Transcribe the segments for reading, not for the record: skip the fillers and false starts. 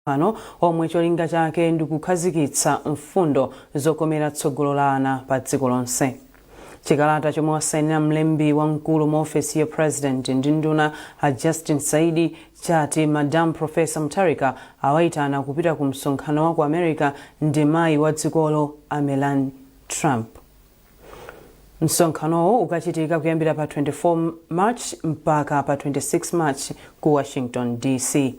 Msonkhano omwe cholinga chake ndikukhazikitsa mfundo zokomera tsogolo la ana pa dziko lonse. Chikalata chomwe wasainira mlembi wamkulu mu ofesi ya President ndi nduna a Justin Saidi chati Madam Professor Mutharika awayitana kupita ku msonkhano wa ku America ndi mayi wa dzikolo a Melania Trump. Msonkhanowo ukachitika kuyambira pa 24 March mpaka pa 26 March ku Washington DC.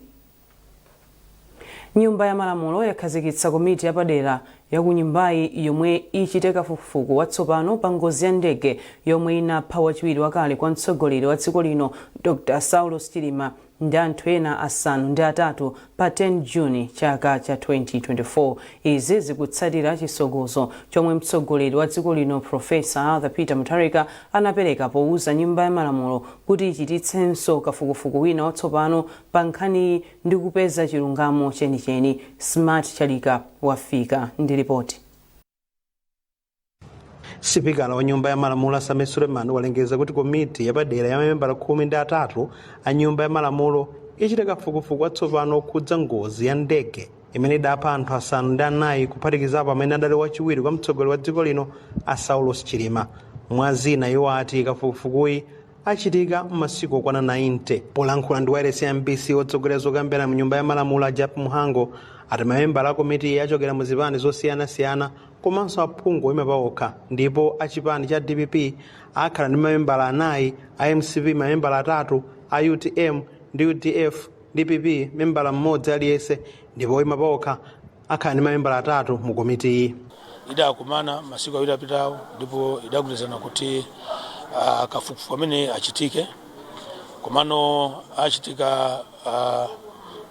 Nyumba ya Malamulo yakhazikitsa komiti yapadera ya ku nyumbayi yomwe ichite kafukufuku watsopano pa ngozi ya ndege yomwe inapha wachiwiri wakale kwa mtsogoleri wa dziko lino Dr Saulos Chilima ndi anthu ena 8 pa 10 Juni chaka cha 2024. Izi zikutsatira chisokozo chomwe mtsogoleri wa dziko lino Professor Arthur Peter Mutharika anapereka powuza Nyumba ya Malamulo kuti ichititsenso kafukufuku wina watsopano pa nkhaniyi ndi kupeza chilungamo chenicheni. Smart Chalika wafika ndi ripoti. Sipikala wa Nyumba ya Malamulo a Sameer Suleman walengeza kuti komiti yapadera ya mamembala 13 a Nyumba ya Malamulo ichita kafukufuku watsopano okhudza ngozi ya ndege imene idapha anthu 9 kuphatikizapo amene adali wachiwiri kwa mtsogoleri wa dziko lino a Saulos Chilima. Mwa zina, iwo ati kafukufukuyi achitika m'masiku okwana 90. Polankhula ndi wailesi ya MBC, wotsogolera zokambirana mu Nyumba ya Malamulo a Jappie Mhango ati mamembala a komiti achokera mu zipani zosiyanasiyana komanso aphungu oyima paokha, ndipo achipani cha DPP akhala ndi mamembala 4, a MCP mamembala 3, a UTM ndi UDF, DPP membala mmodzi aliyense, ndipo oyima paokha akhala ndi mamembala 3 mu komitiyi. Idakumana masiku 2 apitawo ndipo idagwirizana kuti kafukufuku amene achitike, komano achitika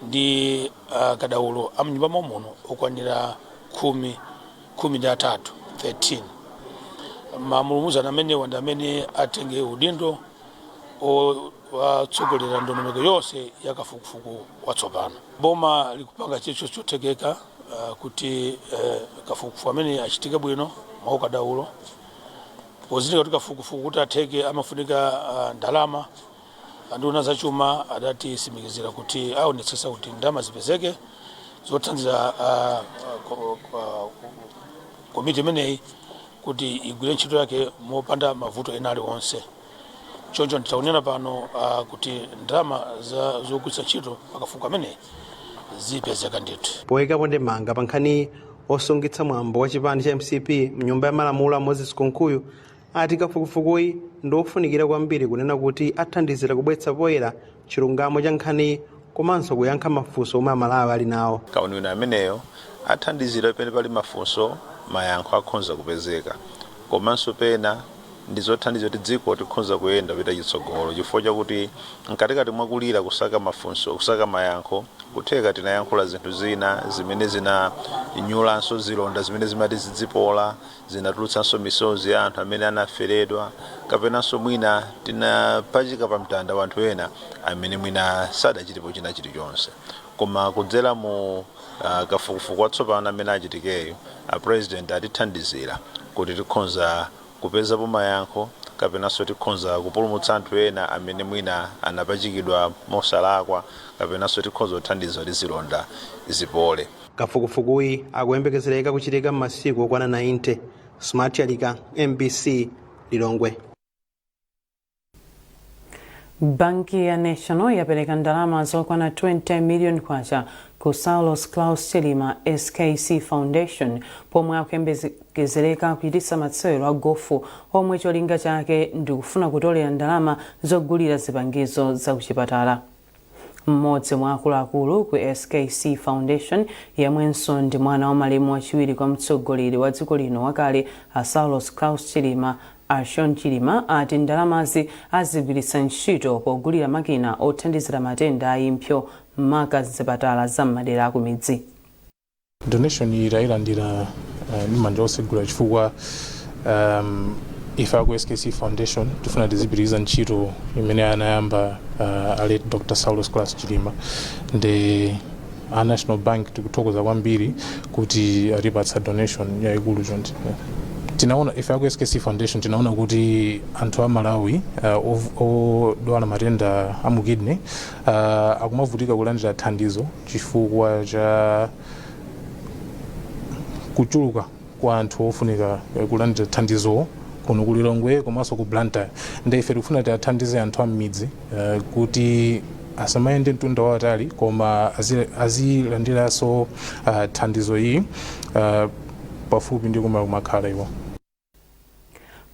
ndi kadaulo amnyumba muno okwanira 13, 13. Mamulumuzana amenewa ndi amene atenge udindo watsogolera ndondomeko yonse ya kafukufuku watsopano. Boma likupanga chilichonse chothekeka kuti kafukufuku amene achitike bwino mwa ukadaulo, pozindikira kuti kafukufuku kuti atheke amafunika ndalama. Anduna zachuma adatisimikizira kuti aonetsetsa kuti ndalama zipezeke zothandizira komiti imeneyi kuti igwire ntchito yake mopanda mavuto ena aliwonse. Choncho nditakunena pano kuti ndalama zogwiritsa ntchito pakafukufuku ameneyi zipezeka ndithu. Poyikapo ndemanga pa nkhani, osungitsa mwambo wa chipani cha MCP mnyumba ya Malamulo a Moses Kunkuyu ati kafukufukuyi ndi ofunikira kwambiri, kunena kuti athandizira kubweretsa poyera chilungamo cha nkhaniyi komanso kuyankha mafunso omwe Amalawi ali nawo. Kauniuni ameneyo athandizira pene pali mafunso, mayankho akhonza kupezeka, komanso pena ndi zothandiza kuti dziko tikhonza kuyenda kupita chitsogolo, chifukwa chakuti mkatikati mwakulira kusaka mafunso, kusaka mayankho, kutheka tinayankhula zinthu zina zimene zinanyulanso zilonda zimene zimati zidzipola, zinatulutsanso misozi ya anthu amene anaferedwa, kapenanso mwina tinapachika pa mtanda wanthu ena amene mwina sadachitepo china chilichonse. Koma kudzera mu kafukufuku watsopano amene achitikeyo, a President atithandizira kuti tikhonza kupezapo mayankho kapenanso tikhonza kupulumutsa anthu ena amene mwina anapachikidwa mosalakwa, kapenanso tikhonza kuthandiza kuti zilonda zipole. Kafukufukuyi akuyembekezereka kuchitika m'masiku okwana 90. Smart Chalika, MBC, Lilongwe. Banki ya National yapereka ndalama zokwana 20 million kwacha ku Saulos Klaus Chilima SKC Foundation pomwe akuyembekezereka kuchititsa masewero a gofu omwe cholinga chake ndikufuna kutolera ndalama zogulira zipangizo za kuchipatala. Mmodzi mwa akuluakulu ku SKC Foundation, yemwenso ndi mwana wa malemu wachiwiri kwa mtsogoleri wa dziko lino wakale a Saulos Klaus Chilima, Ashon Chilima, ati ndalamazi azigwiritsa ntchito pogulira makina othandizira matenda a impsyo, maka zipatala za m'madera akumidzi. Donation iyi tayilandira ndi manja osegula, chifukwa ife aku SKC Foundation tifuna tizipitiriza ntchito imene anayamba a late Dr Saulos Klaus Chilima. Ndi a National Bank tikuthokoza kwambiri kuti atipatsa donation yayikulu chonchi, yeah. Tinaona ife aku SKC Foundation, tinaona kuti anthu a Malawi odwala matenda a mu kidney akumavutika kulandira thandizo chifukwa cha kuchuluka kwa anthu ofunika kulandira thandizo kuno ku Lilongwe komanso ku Blantyre. Ndi ife tikufuna tiathandize anthu a m'midzi kuti asamayende mtunda wawatali, koma azilandiranso thandizo iyi pafupi ndi kumwe kumakhala iwo.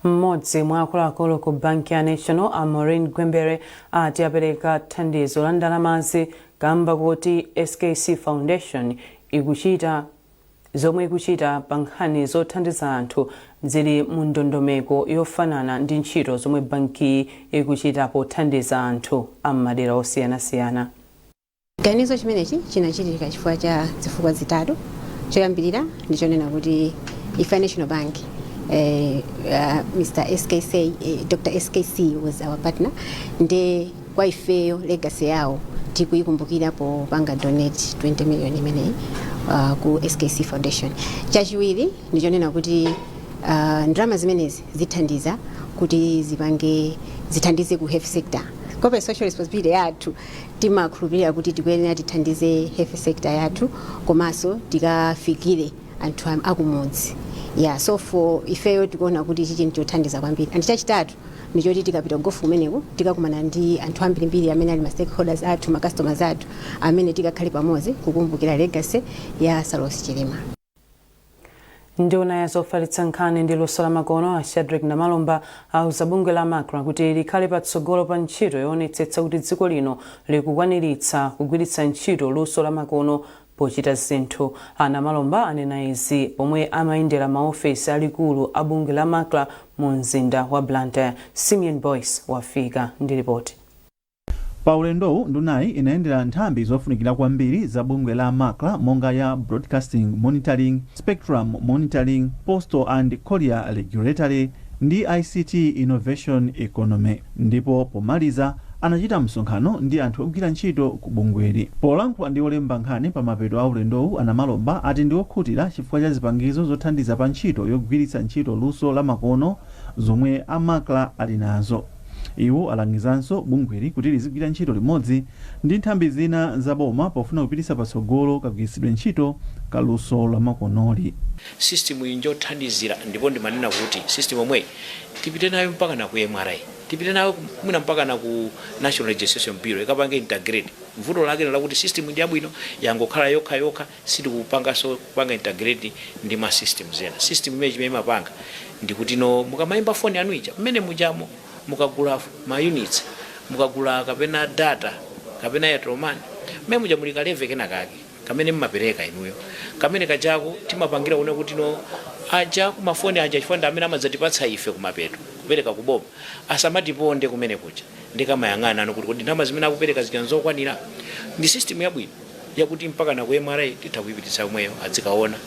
Mmodzi mwa akuluakulu ku banki ya National, a Maureen Gwembere, ati apereka thandizo la ndalamazi kamba kuti SKC Foundation ikuchita zomwe ikuchita pa nkhani zothandiza anthu zili mu ndondomeko yofanana ndi ntchito zomwe bankiyi ikuchita pothandiza anthu am'madera osiyanasiyana. Chiganizo chimenechi chinachitika chifukwa cha zifukwa zitatu. Choyambirira ndichonena kuti ife National Bank, Mr SKC, Dr SKC was our partner, nde kwa ifeyo legacy yawo tikuyikumbukira popanga donate 20 million imeneyi ku SKC Foundation. Chachiwiri ndichonena kuti ndalama zimenezi zithandiza kuti zipange zithandize ku health sector. Corporate social responsibility yathu, timakhulupirira kuti tikuyenera tithandize health sector yathu komanso tikafikire anthu akumudzi. Yeah, so for ifeyo tikuona kuti ichi chinthu chothandiza kwambiri. And chachitatu ndichoti tikapita golf kumeneko, tikakumana ndi anthu ambirimbiri amene ali ma stakeholders athu, ma customers athu, amene tikakhale pamodzi kukumbukira legacy ya Saulos Chilima. Nduna ya zofalitsa nkhani ndi luso la makono, a Shadric Namalomba, auza bungwe la MACRA kuti likhale patsogolo pa ntchito yoonetsetsa kuti dziko lino likukwaniritsa kugwiritsa ntchito luso la makono pochita zinthu. A Namalomba anena izi pomwe amayendera maofesi alikulu a bungwe la MACRA mu mzinda wa Blantyre. Simeon Boyce wafika ndi ripoti. Pa ulendowu, ndunayi inayendera nthambi zofunikira kwambiri za bungwe la MACRA, monga ya Broadcasting Monitoring, Spectrum Monitoring, Postal and Courier Regulatory ndi ICT Innovation Economy, ndipo pomaliza anachita msonkhano ndi anthu ogwira ntchito ku bungweli. Polankhula ndi olemba nkhani pa mapeto a ulendowu, a Namalomba ati ndi okhutira chifukwa cha zipangizo zothandiza pa ntchito yogwiritsa ntchito luso la makono zomwe a MACRA ali nazo. Iwo alangizanso bungweli kuti lizigwira ntchito limodzi ndi nthambi zina za boma pofuna kupititsa patsogolo kagwiritsidwe ntchito kaluso la makonoli. System iyi njothandizira, ndipo ndimanena kuti system omweyi tipite nayo mpaka na ku MRA, tipite nayo mwina mpaka na ku National Registration Bureau, ikapange integrate. Vuto lake lakuti system ndi yabwino, yangokhala yokha yokha, sitikupanganso kupanga integrate ndi ma systems ena. System imene chimene imapanga ndikuti no, mukamayimba foni yanu ija, mmene mujamo mukagula ma units, mukagula kapena data kapena Airtel Money, mmene muja muli ka levy kena kake kamene mmapereka inuyo. Kamene kajako timapangira kuona kuti no, aja kumafoni aja, chifukwa ndi amene amadzatipatsa ife kumapeto kupereka kuboma, asamatiponde kumene kuja. Ndikamayang'ana ano kuti kodi ndalama zimene akupereka zija nzokwanira? Ndi system yabwino yakuti mpaka na ku MRA titha kuyipititsa yomweyo, adzikaona,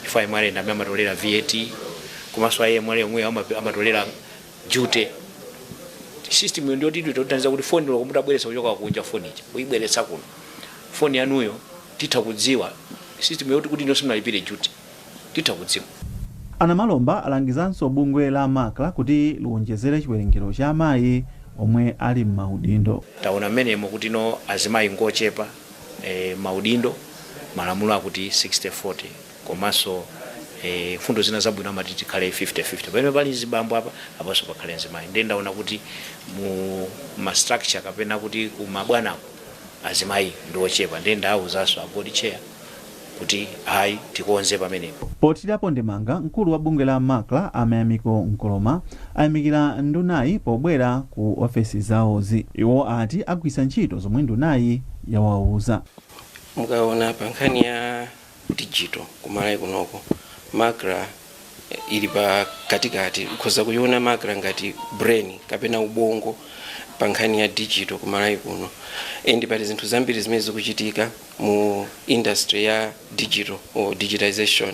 chifukwa MRA ndi amene amatolera VAT, komanso a MRA omweyo amatolera duty. System iyo ndiyoti tithandiza kuti foni loko mutabweretsa kuchoka kunja, foni ija kuyibweretsa kuno, foni yanuyo titha kudziwa, system yoti kuti ino simunalipire duty, titha kudziwa. A Namalomba alangizanso bungwe la MACRA kuti liwonjezere chiwerengero cha amayi omwe ali m'maudindo. Taona mmenemo kuti no, azimayi ngochepa maudindo. Malamulo akuti 60-40, komanso fundo zina zabwino amati tikhale 50-50. Pamene pali zibambo apa, apanso pakhale mzimayi. Ndiye ndaona kuti mu ma structure kapena kuti kumabwanako azimayi ndi ochepa. Ndiye ndawuzanso a board chair kuti ayi, tikonze pamenepo. Pothirapo ndemanga, mkulu wa bungwe la MACRA, a Mayamiko Nkoloma, ayamikira ndunayi pobwera ku ofesi zawozi. Iwo ati agwiritsa ntchito zomwe ndunayi yawawuza. Mukaona pa nkhani ya digital kumalawi kunoko, MACRA ili pa katikati. Ukhoza kuiona MACRA ngati brain kapena ubongo pa nkhani ya digital kumalawi kuno, and pali zinthu zambiri zimene zikuchitika mu industry ya digital or digitization,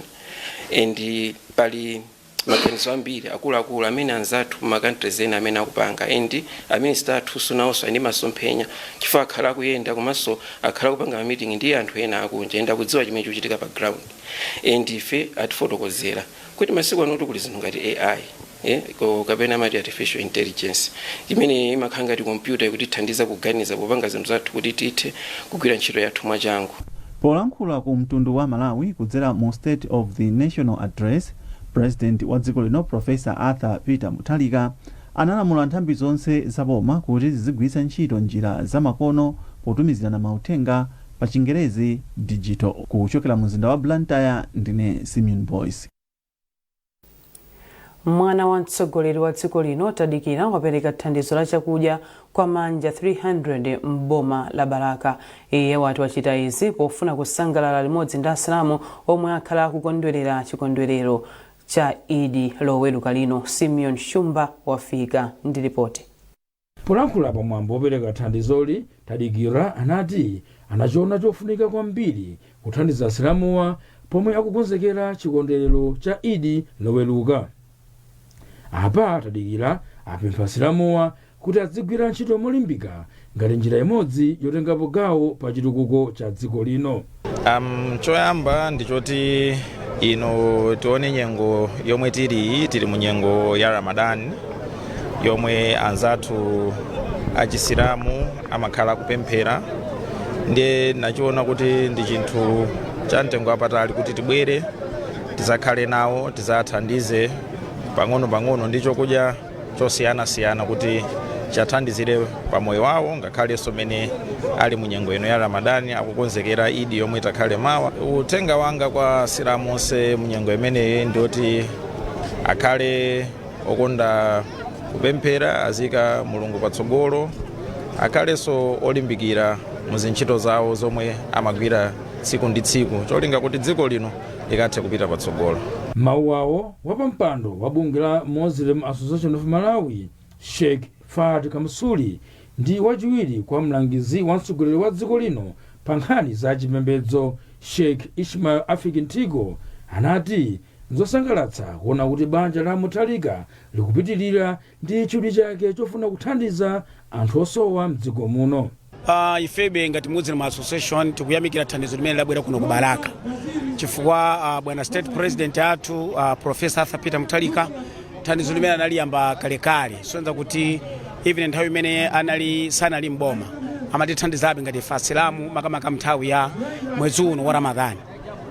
and pali Maganizo ambiri akuluakulu amene anzathu ma countries ena amene akupanga, and a minister athunso nawonso ali ndi masomphenya, chifukwa akhala akuyenda komanso akhala akupanga ma meeting ndi anthu ena akunja and akudziwa chimene chikuchitika pa ground. And ife atifotokozera kuti masiku ano kuli zinthu ngati AI, kapena amati artificial intelligence, imene imakhala ngati kompyuta ikutithandiza kuganiza popanga zinthu zathu kuti tithe kugwira ntchito yathu mwachangu. Polankhula ku mtundu wa Malawi kudzera mu State of the National Address, President wa dziko lino, Professor Arthur Peter Mutharika, analamula nthambi zonse zaboma kuti zizigwiritsa ntchito njira zamakono potumizirana mauthenga, pa Chingerezi digital. Kuchokera mu mzinda wa Blantyre, ndine Simeon Boyce. Mwana wa mtsogoleri wa dziko lino, Tadikira, wapereka thandizo la chakudya kwa mabanja 300 m'boma la Balaka. Iye wati wachita izi pofuna kusangalala limodzi ndi Asilamu omwe akhala akukondwerera chikondwerero cha Idi Loweruka lino. Simeon Shumba wafika ndi ripoti. Polankhula pamwambo wopereka thandizoli, Tadikira anati anachiona chofunika kwambiri kuthandiza Asilamuwa pomwe akukonzekera chikondwerero cha Idi Loweruka. Apa Tadikira apempha Asilamuwa kuti adzigwira ntchito molimbika ngati njira imodzi yotengapo gawo pa chitukuko cha dziko lino. Choyamba ndichoti ino tione nyengo yomwe tili mu nyengo ya Ramadan, yomwe anzathu Achisilamu amakhala kupemphera. Ndiye nachiona kuti ndi chinthu cha mtengo wapatali kuti tibwere tizakhale nawo, tizathandize pang'ono-pang'ono ndi chokudya chosiyanasiyana kuti chathandizire pamoyo wawo, ngakhalenso mene ali mu nyengo ino ya Ramadani akukonzekera Idi yomwe itakhale mawa. Uthenga wanga kwa Asilamu onse mu nyengo imeneyi ndioti akhale okonda kupemphera, azika Mulungu patsogolo, akhalenso olimbikira mu zintchito zawo zomwe amagwira tsiku ndi tsiku, cholinga kuti dziko lino likathe kupita patsogolo. Mawu awo, wapampando wa bungwe la Muslim Association of Malawi, Sheikh Fad Kamsuli, ndi wachiwiri kwa mlangizi wa mtsogoleri wa dziko lino pa nkhani za chipembedzo, Sheikh Ishmael Afiki Nthiko, anati nzosangalatsa kuona kuti banja la Mutharika likupitirira ndi chidwi chake chofuna kuthandiza anthu osowa mdziko muno. Ifebe ngati Muslim Association tikuyamikira thandizo limene labwera kuno ku Balaka, chifukwa bwana State President athu, Professor Arthur Peter Mutharika, thandizo limene analiyamba kalekale, sonza kuti even nthawi imene anali sanali mboma amatithandizabe ngati ife Asilamu, makamaka nthawi ya mwezi uno wa Ramadhani.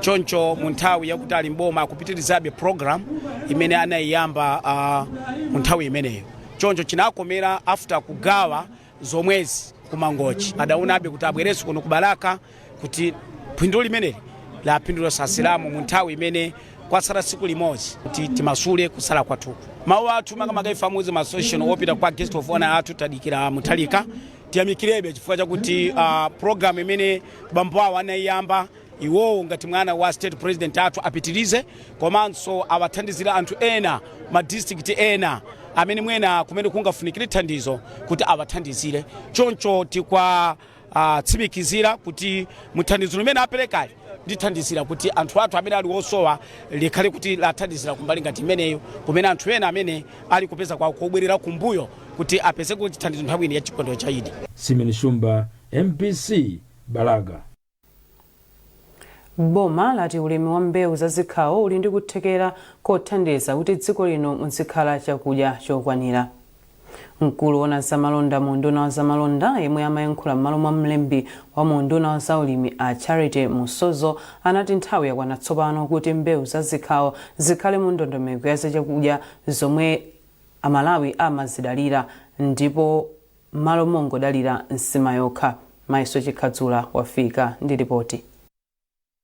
Choncho mu nthawi yakuti ali mboma akupitirizabe program imene anayiyamba mu nthawi imeneyo. Choncho chinakomera after kugawa zomwezi kuMangochi, adaonabe kuti abwerenso kuno ku Balaka kuti phindu limeneli lapindula Asilamu mu nthawi imene kwatsala tsiku limodzi kuti timasule kusala kwathuku. Mawu athu, makamaka ife a Muslim Association, opita kwa guest of honor athu, Tadikira Mutharika, tiyamikirebe chifukwa chakuti program imene bambo awo anayiyamba, iwowo ngati mwana wa State President athu apitirize, komanso awathandizire anthu ena, ma district ena amene mwena kumene kungafunikire thandizo kuti awathandizire. Choncho tikwa tsimikizira kuti muthandizo limene aperekali ndithandizira kuti anthu athu amene ali osowa likhale kuti lathandizira kumbali ngati imeneyo, kumene anthu ena amene ali kupeza kwawo kobwerera kumbuyo kuti apeze kuti thandizo nthawi ino ya chikondwerero cha Idi. Simon Shumba, MBC, Balaka. Boma lati ulimi wa mbewu zazikhawo uli ndi kuthekera kothandiza kuti dziko lino muzikhala chakudya chokwanira. Mkulu woona zamalonda mu Unduna wa Zamalonda, yemwe amayankhula m'malo mwa mlembi wa mu Unduna wa Zaulimi, a Charity Musozo, anati nthawi yakwana tsopano kuti mbewu zazikhawo zikhale mu ndondomeko ya zachakudya zomwe Amalawi amazidalira, ndipo malo mongodalira nsima yokha. Maiso Chikhadzula wafika ndi ripoti.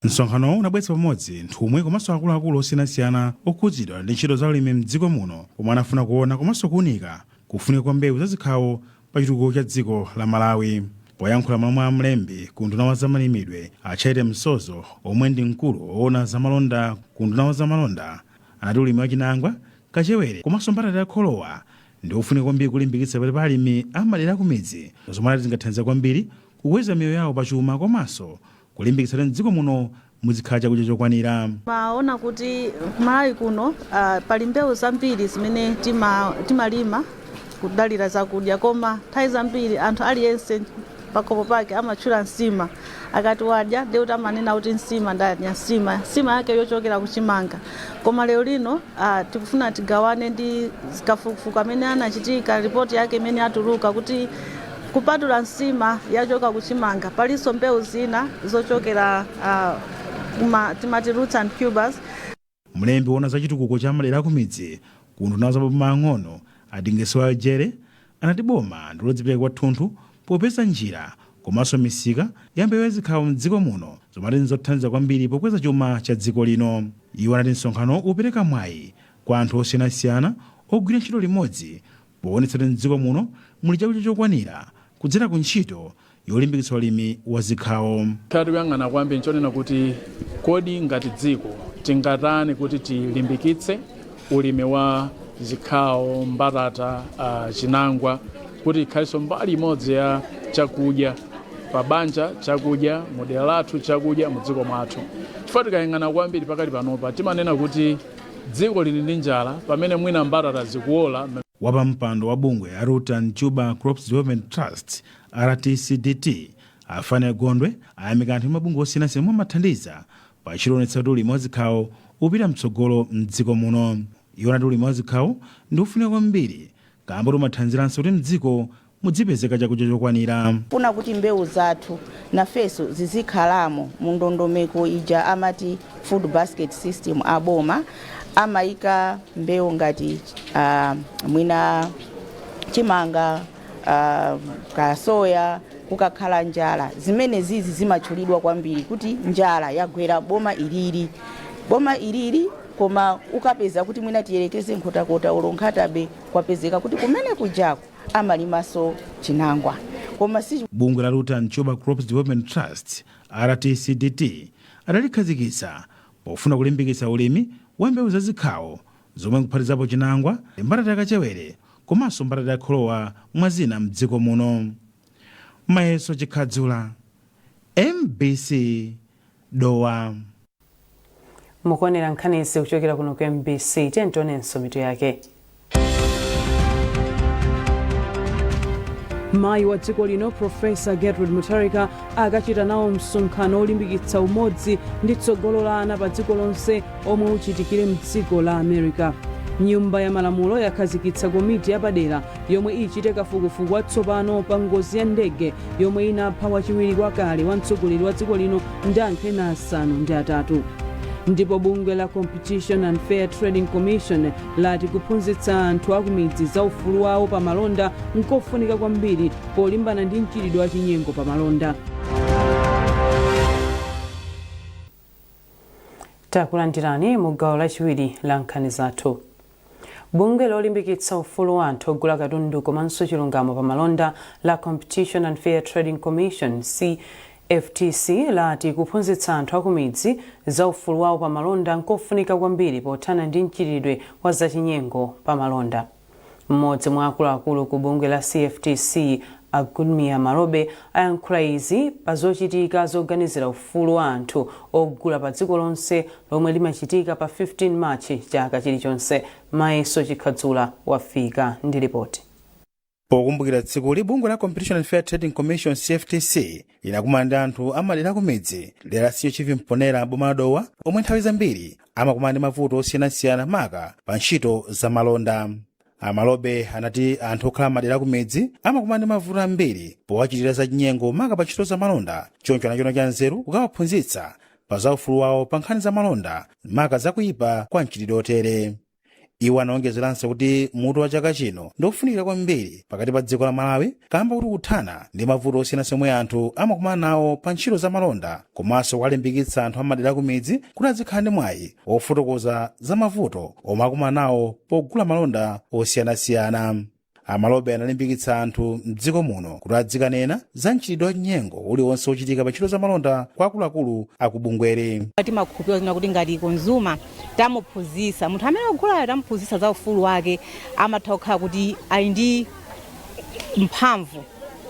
Msonkhanowu unabweretsa pamodzi nthumwi komanso akuluakulu osiyanasiyana okhudzidwa ndi ntchito za ulimi mdziko muno, pomwe anafuna kuona komanso kuwunika kufunika kwa mbewu zazikhawo pa chitukuko cha dziko la Malawi. Poyankhula m'malo mwa mlembi ku Unduna wa Zamalimidwe, a Charity Msozo, omwe ndi mkulu woona zamalonda ku Unduna wa Zamalonda, anati ulimi wa chinangwa, kachewere komanso mbatata ya kholowa ndi ofunika kwambiri kulimbikitsa pakati pa alimi a madera akumidzi, zomwe anati zingathandize kwambiri kukweza miyoyo yawo pachuma komanso kulimbikitsa kuti mdziko muno muzikhala chakudya chokwanira. Maona kuti Malawi kuno pali mbewu zambiri zimene timalima kudalira zakudya, koma nthawi zambiri anthu aliyense pakhomo pake amatchula nsima. Akati wadya, ndiye kuti amanena kuti nsima, ndadya nsima, nsima yake yochokera kuchimanga. Koma lero lino tikufuna tigawane ndi kafukufuku amene anachitika, ripoti yake imene atuluka, kuti kupatula nsima yachoka kuchimanga, palinso mbewu zina zochokera timati roots and tubers. Mlembi woona za chitukuko cha madera akumidzi ku unduna za maboma ang'ono, a Dingiswayo Jere, anati boma ndilodzipereka kwathunthu popeza njira komanso misika ya mbewu yazikhawo mdziko muno, zomwe ati nzothandiza kwambiri pokweza chuma cha dziko lino. Iwo anati msonkhano upereka mwayi kwa anthu osiyanasiyana ogwira ntchito limodzi poonetsa kuti mdziko muno muli chakudya chokwanira kudzera ku ntchito yolimbikitsa ulimi wa zikhawo. Tikuyang'ana kwambiri nchonena kuti kodi ngati dziko tingatani kuti tilimbikitse ulimi wa zikhawo, mbatata, chinangwa, kuti ikhalenso mbali imodzi ya chakudya pa banja, chakudya mu dera lathu, chakudya mu dziko mwathu. Chifukwa tikayang'ana kwambiri pakali panopa, timanena kuti dziko lili ndi njala pamene mwina mbatata zikuwola. Wapampando wa bungwe la Root and Tuber Crops Development Trust, RTCDT, Afane Gondwe, ayamika anthu ndi mabungwe osiyanasiyana omwe amathandiza pa ntchito yoonetsa kuti ulimi wa zikhawo upita mtsogolo mdziko muno. Iwo anati ulimi wa zikhawo ndi ofunika kwambiri kamba kuti umathandiziranso kuti mdziko mudzipezeka chakudya chokwanira. Funa kuti mbewu zathu nafenso zizikhalamo mu ndondomeko ija amati food basket system. Aboma amayika mbewu ngati mwina chimanga, kasoya. Kukakhala njala, zimene zizi zimatchulidwa kwambiri kuti njala yagwera boma ilili, boma ilili, koma ukapeza kuti mwina tiyelekeze Nkhotakota olo Nkhata Bay, kwapezeka kuti kumene kujako amalimanso chinangwa, koma si Bungwe la Root and Tuber Crops Development Trust, RTCDT, adalikhazikitsa pofuna kulimbikitsa ulimi wa mbewu zazikhawo zomwe nkuphatizapo chinangwa, mbatata yakachewere komanso mbatata yakholowa, mwa zina, mdziko muno. Mayeso Chikhadzula, MBC, Dowa. Mukuonera nkhanizi kuchokera kuno ku MBC. Tionenso mitu yake. Mayi wa dziko lino Profesa Gertrude Mutharika akachita nawo msonkhano olimbikitsa umodzi ndi tsogolo la ana pa dziko lonse omwe uchitikire mdziko la America. Nyumba ya Malamulo yakhazikitsa komiti yapadera yomwe ichite kafukufuku watsopano pa ngozi ya ndege yomwe inapha wachiwiri wakale wa mtsogoleri wa dziko lino ndi anthu ena 8. Ndipo bungwe la Competition and Fair Trading Commission lati kuphunzitsa anthu akumidzi za ufulu wawo pa malonda nkofunika kwambiri polimbana ndi mchitidwe wa chinyengo pa malonda. Takulandirani mu gawo lachiwiri la nkhani zathu. Bungwe lolimbikitsa ufulu wa anthu ogula katundu komanso chilungamo pa malonda la Competition and Fair Trading Commission, CFTC, lati kuphunzitsa anthu akumidzi za ufulu wawo pa malonda nkofunika kwambiri pothana ndi mchitidwe wa zachinyengo pa malonda. Mmodzi mwa akuluakulu ku bungwe la CFTC, a Goodmia Malobe, ayankhula izi pa zochitika zoganizira ufulu wa anthu ogula pa dziko lonse lomwe limachitika pa 15 March chaka chilichonse. Mayeso Chikhadzula wafika ndi ripoti. Pokumbukira tsikuli, bungwe la Competition and Fair Trading Commission, CFTC, linakumana ndi anthu amadera akumidzi dera Senior Chief Mponela, boma la Dowa, omwe nthawi zambiri amakumana ndi mavuto osiyanasiyana maka pa ntchito za malonda. Amalobe anati anthu okhala madera akumidzi amakumana ndi mavuto ambiri powachitira zachinyengo maka pa ntchito za malonda, choncho anachiona cha nzeru kukawaphunzitsa pa za ufulu wawo pa nkhani za malonda, maka zakuyipa kwa mchitidwe otere. Iwo anaonjezeranso kuti mutu wa chaka chino ndiofunikira kwambiri pakati pa dziko la Malawi kamba kuti kuthana ndi mavuto osiyanasiyana omwe anthu amakumana nawo pa ntchito za malonda, komanso kuwalimbikitsa anthu amadera akumidzi kuti azikhala ndi mwayi ofotokoza za mavuto omwe akumana nawo pogula malonda osiyanasiyana. Amalobe analimbikitsa anthu mdziko muno kuti adzikanena za mchitidwe wa chinyengo uliwonse wochitika pa ntchito za malonda kwa akuluakulu akubungweri. Timakhulupirira kuti ngati consumer tamuphunzitsa, munthu amene akugulayo tamuphunzitsa za ufulu wake, amatha kukhala kuti ali ndi mphamvu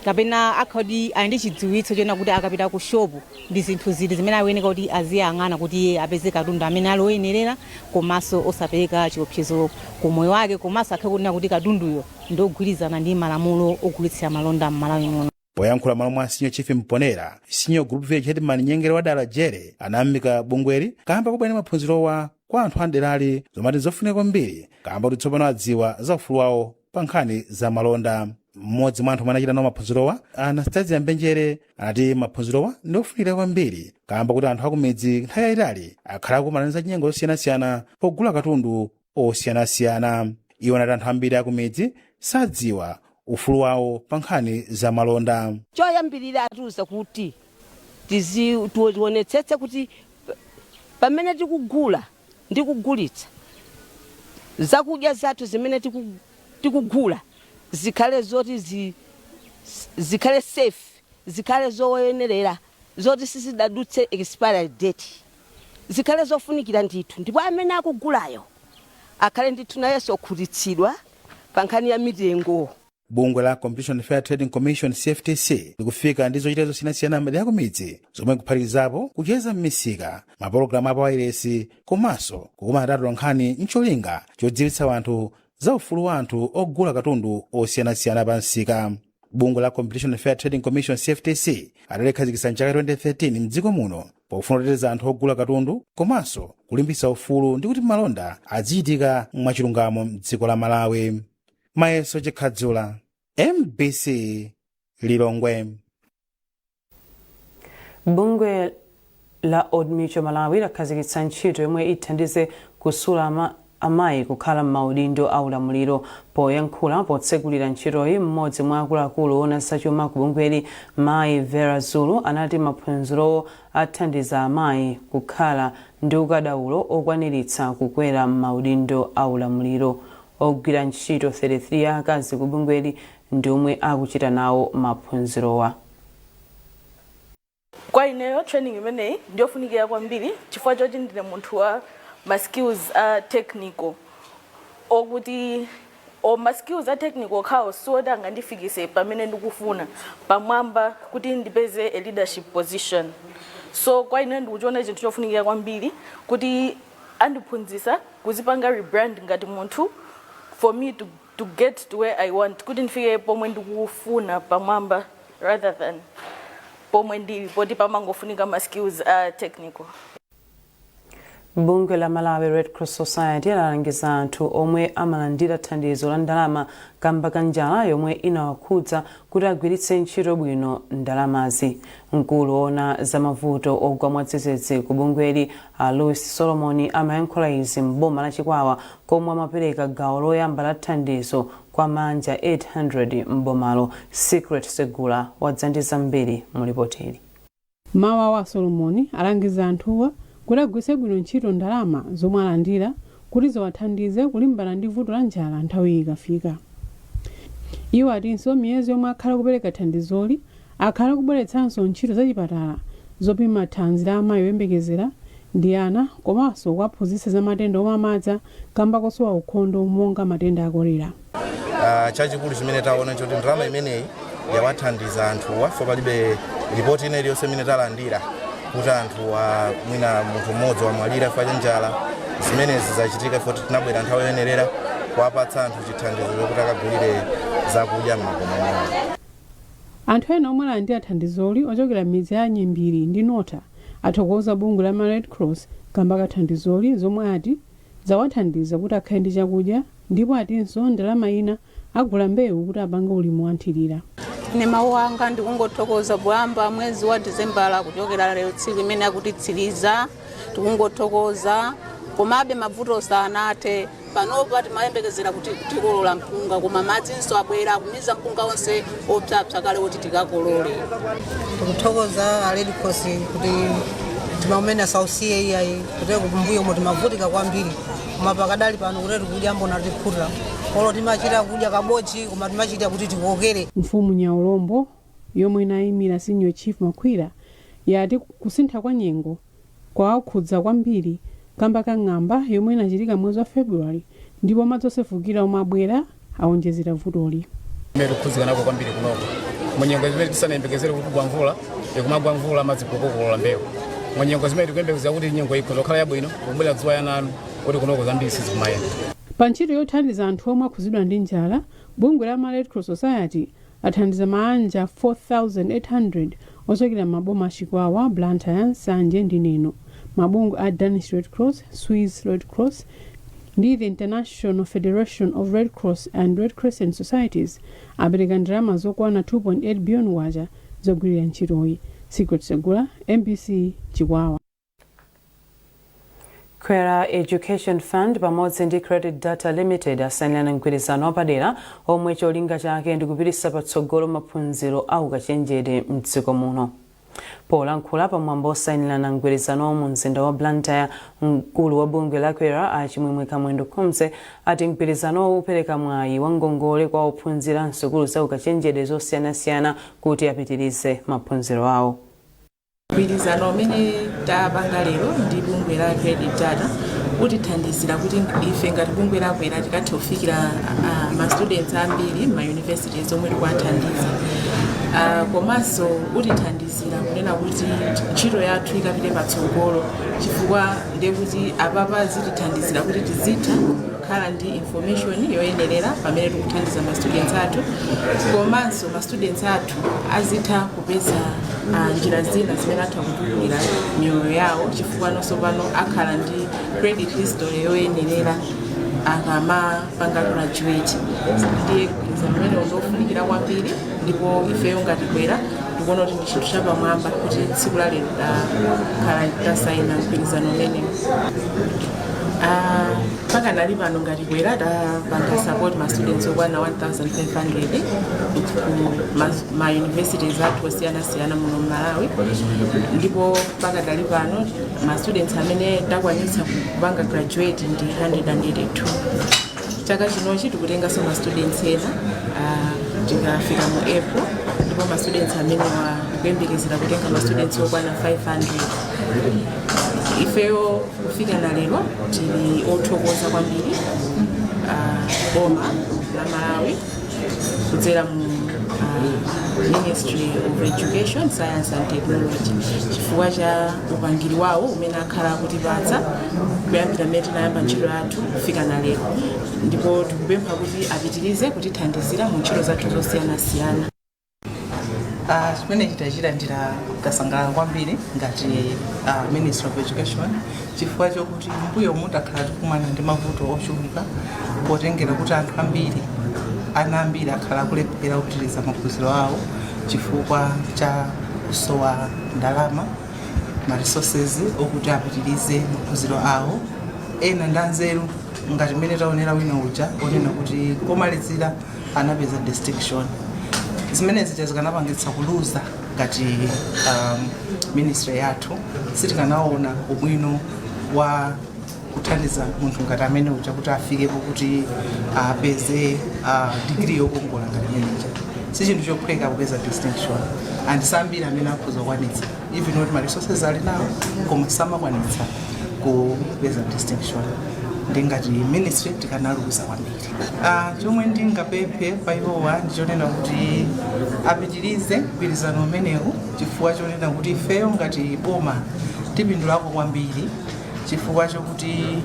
Kapena akhala kuti ali ndi chidziwitso chona kuti akapita ku shopu ndi zinthu ziti zimene akuyeneka kuti aziyang'ana kuti iye apeze katundu amene ali oyenerera komanso osapereka chiopsezo ku moyo wake, komanso akhale kunena kuti katunduyo ndi ogwirizana ndi malamulo ogulitsira malonda m'Malawi muno. Poyankhula malo mwa Senior Chief Mponera, Senior Group Village Headman Nyengere Wadala Jere anayamika bungweli kamba kobwera maphunzirowa kwa anthu aderali, zomwe ati zofunika kwambiri kamba kuti tsopano adziwa za ufulu wawo pa nkhani za malonda. Mmodzi mwa anthu omwe anachita nawo maphunzirowa, Anastasia Mbenjere, anati maphunzirowa ndi ofunikira kwambiri kamba kuti anthu akumidzi nthawi yayitali akhala akukumana ndi zachinyengo zosiyanasiyana pogula katundu osiyanasiyana. Iwo anati anthu ambiri akumidzi sadziwa ufulu wawo pa nkhani za malonda. Choyambirira atiuza kuti tionetsetse kuti pamene tikugula ndi kugulitsa zakudya zathu zimene tikugula zikhale zoti zikhale safe, zikhale zoyenerera, zoti sizidadutse expiry date, zikhale zofunikira ndithu, ndipo amene akugulayo akhale ndithu nayenso okhutitsidwa pa nkhani ya mitengo. Bungwe la Competition Fair Trading Commission, CFTC, likufika ndi zochita zosiyanasiyana m'madera akumidzi zomwe nkuphatikizapo kucheza m'misika, mapologalamu apawayilesi komanso kukumana ndi atolankhani ncholinga chodziwitsa anthu za ufulu wa anthu ogula katundu osiyanasiyana pa msika. Bungwe la Competition Fair Trading Commission, CFTC, adalikhazikitsa mchaka 2013 mdziko muno pofuna kuteteza anthu ogula katundu komanso kulimbitsa ufulu ndi kuti malonda azichitika mwachilungamo mdziko la Malawi. Mayeso Chikhadzula, MBC, Lilongwe. Bungwe la Old Mutual Malawi lakhazikitsa ntchito yomwe ithandize kusula amayi kukhala m'maudindo aulamuliro. Poyankhula potsegulira ntchitoyi, mmodzi mwa akuluakulu ona zachuma ku bungweli, Mayi Vera Zulu, anati maphunzirowo athandiza amayi kukhala ndi ukadaulo okwaniritsa kukwera m'maudindo aulamuliro. Ogwira ntchito 33 akazi ku bungweli ndi omwe akuchita nawo maphunzirowa. Kwa ineyo, training imeneyi ndiyofunikira kwambiri chifukwa choti ndine munthu wa ma skills a technical, okuti o ma skills a technical okhawo siwoti angandifikise pamene ndikufuna pamwamba kuti ndipeze a leadership position. So kwa ineyo ndikuchiona chinthu chofunikira kwambiri kuti andiphunzitsa kuzipanga rebrand ngati munthu for me to get to where I want, kuti ndifike pomwe ndikufuna pamwamba rather than pomwe ndili poti pamangofunika ma skills a technical. Bungwe la Malawi Red Cross Society lalangiza anthu omwe amalandira thandizo la ndalama kamba ka njala yomwe inawakhudza kuti agwiritse ntchito bwino ndalamazi. Mkulu woona za mavuto ogwa mwadzidzidzi ku bungweli, a Louis Solomon, amayankhula izi m'boma la Chikwawa komwe amapereka gawo loyamba la thandizo kwa mabanja 800 m'bomalo. Secret Segula wadza ndi zambiri mu ripoti. Mawu a Solomoni alangiza anthuwa kuti agwiritse bwino ntchito ndalama zomwe alandira kuti ziwathandize kulimbana ndi vuto la njala nthawi ikafika. Iwo atinso miyezi yomwe akhala kupereka thandizoli, akhala kubweretsanso ntchito zachipatala zopima thanzi la amayi oyembekezera ndi ana komanso kuwaphunzitsa za matenda omwe amadza kamba kosowa ukhondo monga matenda a kolera. Chachikulu chimene taona choti ndalama imeneyi yawathandiza anthuwa, fo palibe ripoti ina iliyonse imene talandira kuti anthuwa, mwina munthu mmodzi wamwalira chifukwa cha njala. Zimenezi zachitika foti tinabwera nthawi yoyenerera kuwapatsa anthu chithandizo chokuti akagulire zakudya m'makomo mwawo. Anthu ena omwe alandira thandizoli ochokera m'midzi ya Nyimbiri ndi Nota athokoza bungwe la Red Cross kamba ka thandizoli, zomwe ati zawathandiza kuti akhale ndi chakudya, ndipo atinso ndalama ina agula mbewu kuti apange ulimi wa nthirira. Ine mawu anga ndikungothokoza kuyamba mwezi wa Dizembala kuchokera lero, tsiku imene akutitsiriza, tikungothokoza. Komabe mavuto sanathe. Panopa timayembekezera kuti tikolola mpunga, koma madzinso abwera akumiza mpunga wonse opsapsa kale kuti tikakolole. Tikuthokoza a Red Cross kuti mtima umene asausiye iyayi, kuti kumbuyo mo timavutika kwambiri, koma pakadali pano kuti tikudya mbona tikhuta, olo timachita kudya kabodzi koma timachita kuti tikokere. Mfumu Nyaulombo, yomwe inayimira Senior Chief Makwira, yati kusintha kwa nyengo kwawakhudza kwambiri kamba ka ng'amba yomwe inachitika mwezi wa February, ndipo madzi osefukira omwe abwera awonjezera vutoli. Imene tikukhudzika nako kwambiri kunoko Munyengo zimene tisanayembekezere kuti kugwa mvula, ikumagwa mvula, madzi kukokolola mbewu. Munyengo zimene tikuyembekezera kuti nyengo ikhoza kukhala yabwino, kubwera dzuwa yananu kuti kunoko zambiri sizikumayenda. Pa ntchito yothandiza anthu omwe akhuzidwa ndi njala, bungwe la Malawi Red Cross Society lathandiza maanja 4,800 ochokera m'maboma a Chikwawa, Blantyre, Nsanje ndi Neno. Mabungwe a Danish Red Cross, Swiss Red Cross ndi The International Federation of Red Cross and Red Crescent Societies apereka ndalama zokwana K2.8 biliyoni zogwirira ntchitoyi. Secret Segula, mbc, Chikwawa. Kwera Education Fund pamodzi ndi Credit Data Limited asayinirana mgwirizano wapadera omwe cholinga chake ndi kupititsa patsogolo maphunziro a ukachenjede mdziko muno. Polankhula pamwambo osayinirana mgwirizanowo mu mzinda wa Blantyre, mkulu wa bungwe la Kwera a Chimwemwe Kamwendo Khomse ati mgwirizanowo upereka mwayi wa ngongole kwa ophunzira msukulu za ukachenjede zosiyanasiyana kuti apitirize maphunziro awo. Mgwirizano umene tapanga lero ndi bungwe la Credit Data utithandizira kuti ife ngati bungwe la Kwera tikathe kufikira ma students ambiri ma universities omwe tikuwathandiza. Komanso utithandizira kunena kuti ntchito yathu ikapite patsogolo, chifukwa ndiye kuti apapa zitithandizira kuti tizitha kukhala ndi information yoyenerera pamene tikuthandiza ma students athu, komanso ma students athu azitha kupeza njira zina zimene atha kutukulira miyoyo yawo, chifukwa nonso pano akhala ndi credit history yoyenerera akamapanga graduate. Ndiye mgwirizano umenewo ndofunikira kwambiri, ndipo ifeyo ngati Kwera tikuona kuti ndi chinthu chapamwamba kuti tsiku la lero takhala tasayina mgwirizano umenewu. Mpaka nali pano ngati Kwera tapanga support ma students okwana 1500 ku ma universities athu osiyanasiyana muno Malawi, ndipo mpaka dali pano ma students amene takwanitsa kupanga graduate ndi 182. Chaka chinochi tikutenganso ma students ena tikafika mu April, ndipo ma students amenewa tikuyembekezera kutenga ma students okwana 500. Ifeyo kufika na lero tili othokoza kwambiri boma la Malawi kudzera mu Ministry of Education, Science and Technology chifukwa cha upangiri wawo umene akhala akutipatsa kuyambira mmene tinayamba ntchito yathu kufika na lero, ndipo tikupempha kuti apitirize kutithandizira mu ntchito zathu zosiyanasiyana. Chimene tachilandira tasangalala kwambiri ngati Ministry of Education, chifukwa chokuti mbuyo mutakhala tikumana ndi mavuto ochuluka potengera kuti anthu ambiri, ana ambiri akhala akulephera kupitiriza maphunziro awo chifukwa cha kusowa ndalama, ma resources okuti apitirize maphunziro awo. Ena ndi anzeru ngati mmene taonera wina uja onena kuti komalizira anapeza distinction. Zimene zija zikanapangitsa kuluza ngati ministry yathu, sitikanaona ubwino wa kuthandiza munthu ngati amene uja kuti afikepo kuti apeze degree yokongola ngati imene ija. Si chinthu chophweka kupeza distinction, and sambiri amene akhoza kukwanitsa, even kuti ma resources ali nawo, koma samakwanitsa kupeza distinction. Ndi ngati ministry tikanaluza kwambiri. Chomwe ndingapemphe pa iwowa ndichonena kuti apitirize mgwirizano umenewu, chifukwa chonena kuti ifeyo ngati boma tipindulako kwambiri, chifukwa chokuti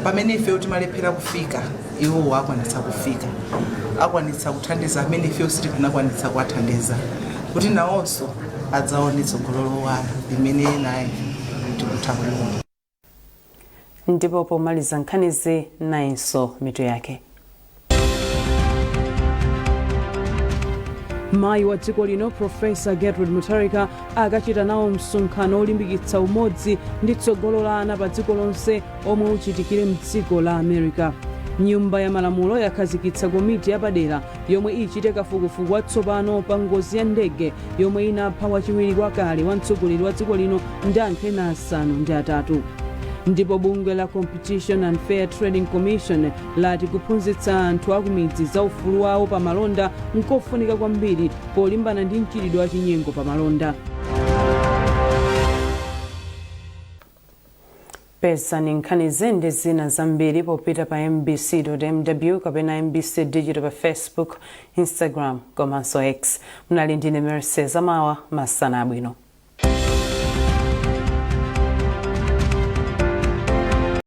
pamene ifeyo timalephera kufika, iwowo akwanitsa kufika, akwanitsa kuthandiza amene ifeyo sitikanakwanitsa kuwathandiza, kuti nawonso adzaone tsogolo lowala limene naye tikutha kuliona. Ndipo pomaliza nkhanizi, nayinso mitu yake. Mayi wa dziko lino Profesa Gertrude Mutharika akachita nawo msonkhano olimbikitsa umodzi ndi tsogolo la ana pa dziko lonse omwe uchitikire mdziko la America. Nyumba ya Malamulo yakhazikitsa komiti yapadera yomwe ichite kafukufuku watsopano pa ngozi ya ndege yomwe inapha wachiwiri wakale wa mtsogoleri wa dziko lino ndi anthu ena 8. Ndipo bungwe la Competition and Fair Trading Commission lati kuphunzitsa anthu akumidzi za ufulu wawo pa malonda nkofunika kwambiri polimbana ndi mchitidwe wa chinyengo pa malonda. Pezani nkhanizi ndi zina zambiri popita pa mbc.mw kapena MBC Digital pa Facebook, Instagram komanso X. Mnali ndine Mercy Zamawa. Masana abwino.